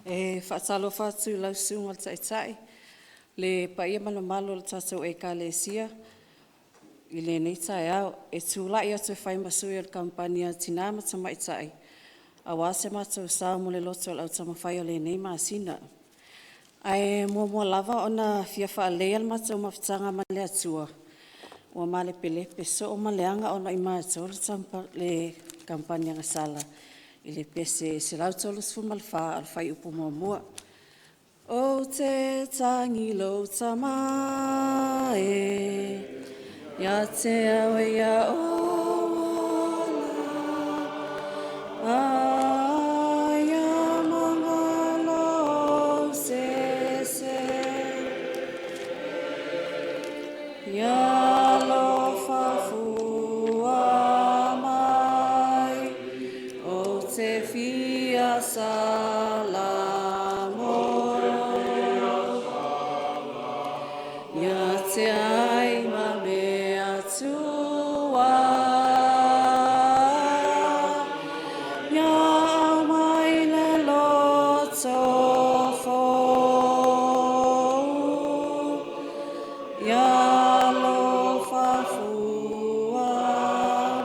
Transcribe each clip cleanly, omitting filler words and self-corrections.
E faatalofa atu i lau Susuga i le Taitai, le paia ma le mamalu o le tatou Ekalesia i lenei taeao. E tulai atu e fai ma sui o le Kamupani a Tina ma Tamaitai aua so matou sao mo le Loto a le Au Taumafai o lenei masina. Ae muamua lava ona fia faaleleia le matou mafutaga ma le Atua ua malepelepe soo ma leaga ona o i matou le Kamupani Agasala i le pese 134 o le fuaiupu 1. Ou te tagi lou Tama e, ia te au e ia ou ola, Ia maga lou sese, Ia alofa fua mai, Ou te fia salamo. Ia te ai ma mea tua, Ia aumai le loto fou, Ia alofa fua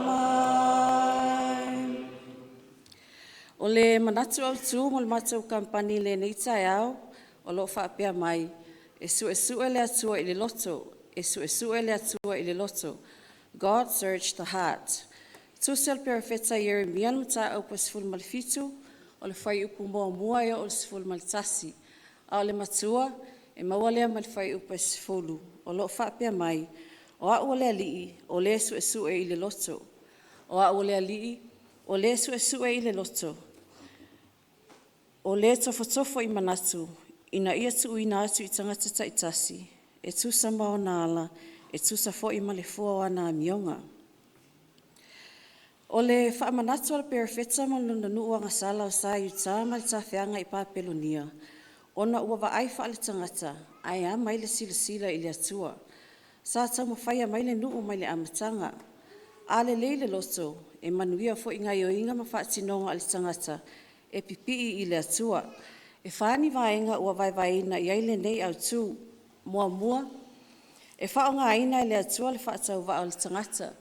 mai. O le manatu autu mo le matou Kamupani i lenei taeao o loo faapea mai; E suesue le Atua i le loto, e suesue le Atua i le loto. God search the heart. Tusi a le Perofeta Ieremia Mataupu 17 o le fuaiupu 1 e oo i le 11, a o le matua e maua lea mai le fuaiupu 10 o loo faapea mai; “O a'u o le Alii o le suesue i le loto, o a'u o le Alii o le suesue i le loto, o le tofotofo i manatu, ina ia tuuina atu i tagata taitasi e tusa ma ona ala, e tusa foi ma le fua o ana amioga.” O le faamanatu a le Perofeta ma lona nuu agasala o sa i uta ma le tafeaga i Papelonia ona ua vaai faaletagata ae a mai le silasila i le Atua. Sa taumafaia mai le nuu mai le amataga. A lelei le loto e manuia foi gaoioiga ma faatinoga a le tagata e pipii i le Atua. E fa ni vaega ua vaevaeina i ai lenei autu. Muamua, e faaaogaina e le Atua le faatauvaa o le tagata.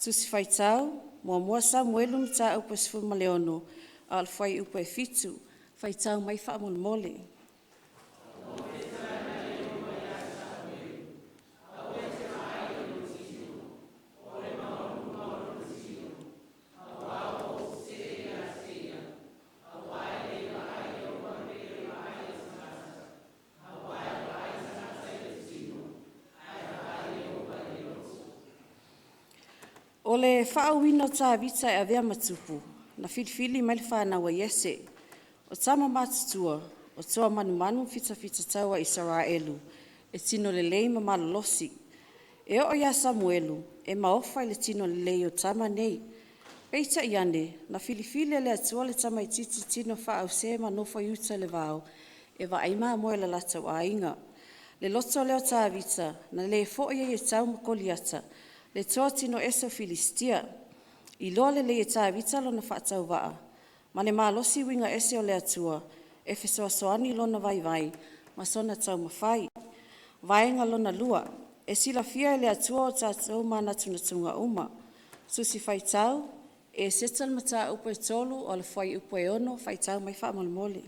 Tusi Faitau 1 Samuelu mataupu 16 a o le fuaiupu 7. Faitau mai faamolemole. O le faauuina o Tavita e avea ma tupu, na filifili mai le fanau a Iese. O tama matutua o toa manumanu ma fitafita taua i Isaraelu e tino lelei ma malolosi. E oo ia Samuelu e maofa i le tino lelei o tama nei. Peitai ane, na filifili e le Atua le tamaitiiti tino faaause ma nofo i uta i le vao e vaai mamoe a le latou aiga. Le loto lea o Tavita na le foi ai e tau ma Koliata le toa tino ese o Filistia. Iloa lelei e Tavita lona faatauvaa ma le malosi uiga ese o le Atua e fesoasoani lona vaivai ma sona taumafai. Vaega Lona Lua, e silafia e le Atua o tatou manatunatuga uma. Tusi Faitau Eseta mataupu 3 o le fuaiupu e 6, faitau mai faamolemole.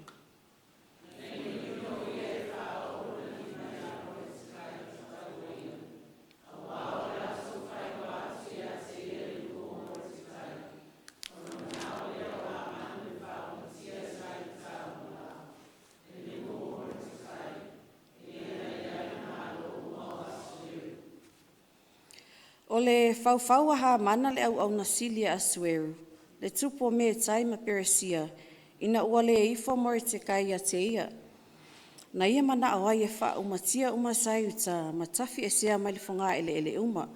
O le faufau a Hamana le auauna sili a Asueru, le tupu o Metai ma Peresia ina ua le ifo Moretekai ia te ia, na ia manao ai e faaumatia uma sa i uta ma tafiesea mai le fogaeleele uma.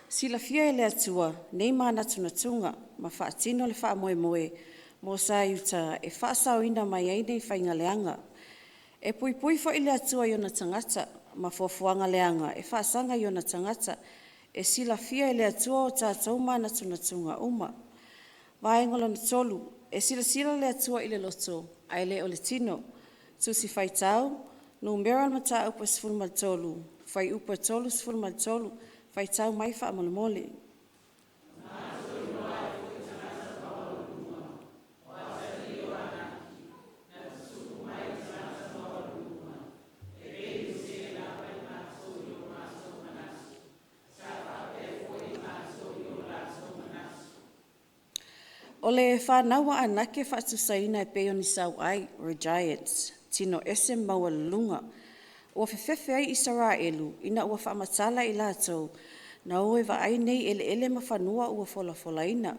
Silafia e le Atua nei manatunatuga ma faatino le faamoemoe mo sa i uta e faasaoina mai ai nei faiga leaga. E puipui foi le Atua i ona tagata ma fuafuaga leaga e faasaga i ona tagata. E silafia e le Atua o tatou manatunatuga uma. Vaega Lona Tolu, e silasila le Atua i le loto ae le o le tino. Tusi Faitau Nu. 13, Fuaiupu 33, faitau mai faamolemole. O le fanau a Anake e faatusaina e pei o ni sauai or giants, tino ese ma maualuluga. Ua fefefe ai Isaraelu ina ua faamatala i latou na o e vaai nei eleele ma fanua ua folafolaina.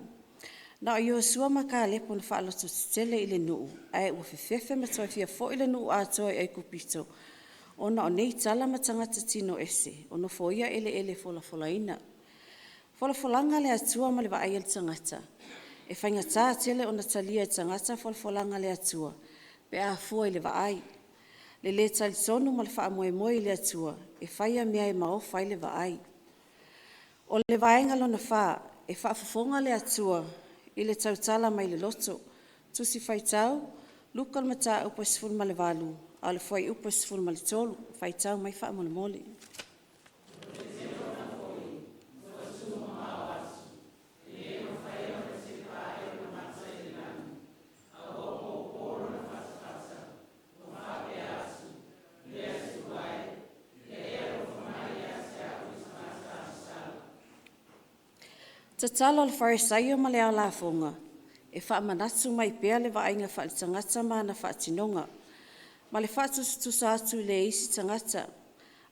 Na o Iosua ma Kalepu na faalototetele i le nuu ae ua fefefe ma toe fia foi le nuu atoa i Aikupito ona o nei tala ma tagata tino ese o nofoia eleele folafolaina. Folafolaga a le Atua ma le vaai a le tagata, e faigata tele ona talia e tagata folafolaga a le Atua pe a fua i le vaai, le le talitonu ma le faamoemoe i le Atua e faia mea e maofa ai le vaai. O le vaega lona fa, e faafofoga le Atua i le tautala mai le loto. Tusi Faitau Luka 18 a o le fuaiupu e 13, faitau mai faamolemole. Tatalo a le Farisai ma le Ao Lafoga, e faamanatu mai pea le vaaiga faaletagata ma ana faatinoga, ma le faatusatusa atu i le isi tagata.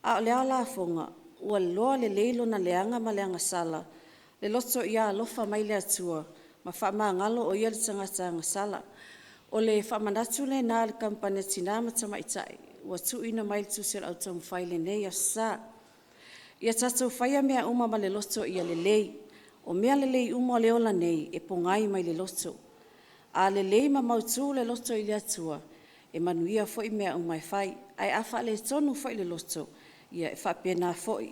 A o le ao lafoga ua iloa lelei lona leaga ma le agasala, le loto ia alofa mai le Atua ma faamagalo oia le tagata agasala. O le faamanatu lena a le Kamupani a Tina ma Tamaitai ua tuuina mai i le Tusi a le Au Taumafai i lenei Aso Sa. Ia tatou faia mea uma ma le loto ia lelei, o mea lelei uma o le ola nei e pogai mai le loto. A lelei ma mautu le loto i le Atua e manuia foi mea uma e fai, ae a faaletonu foi le loto, ia e faapena foi.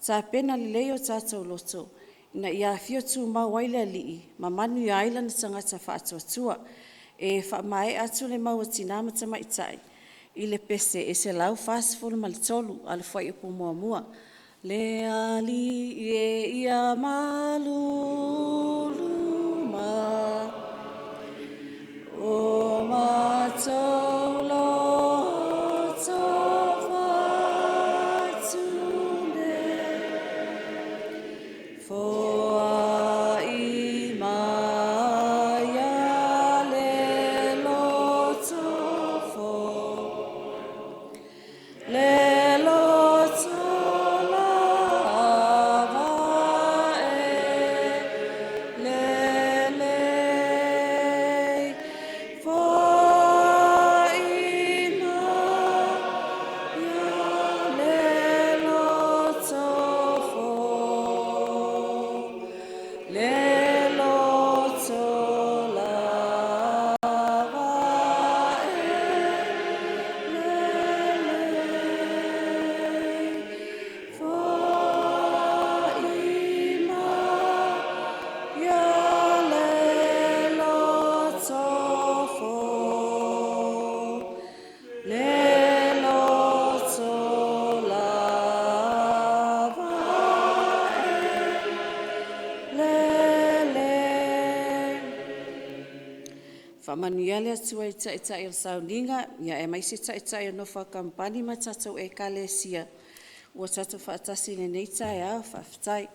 Tapena lelei o tatou loto ina ia afio tumau ai le Alii ma manuia ai lona tagata faatuatua. E faamaea atu le mau a Tina ma Tamaitai i le pese e 143 a o le fuaiupu 1. Le Alii e ia malulu mai, O matou loto faatune, Foai mai ia le loto fou, Le loto lava e lelei, Foai mai ia le loto fou, Le loto lava e lelei. Foai mai ia le loto fou, Le loto lava e lelei. Faamanuia le Atua i le Taitai o le sauniga aemaise Taitai o nofo a kamupani ma tatou Ekalesia ua tatou faatasi i lenei taeao. Faafetai.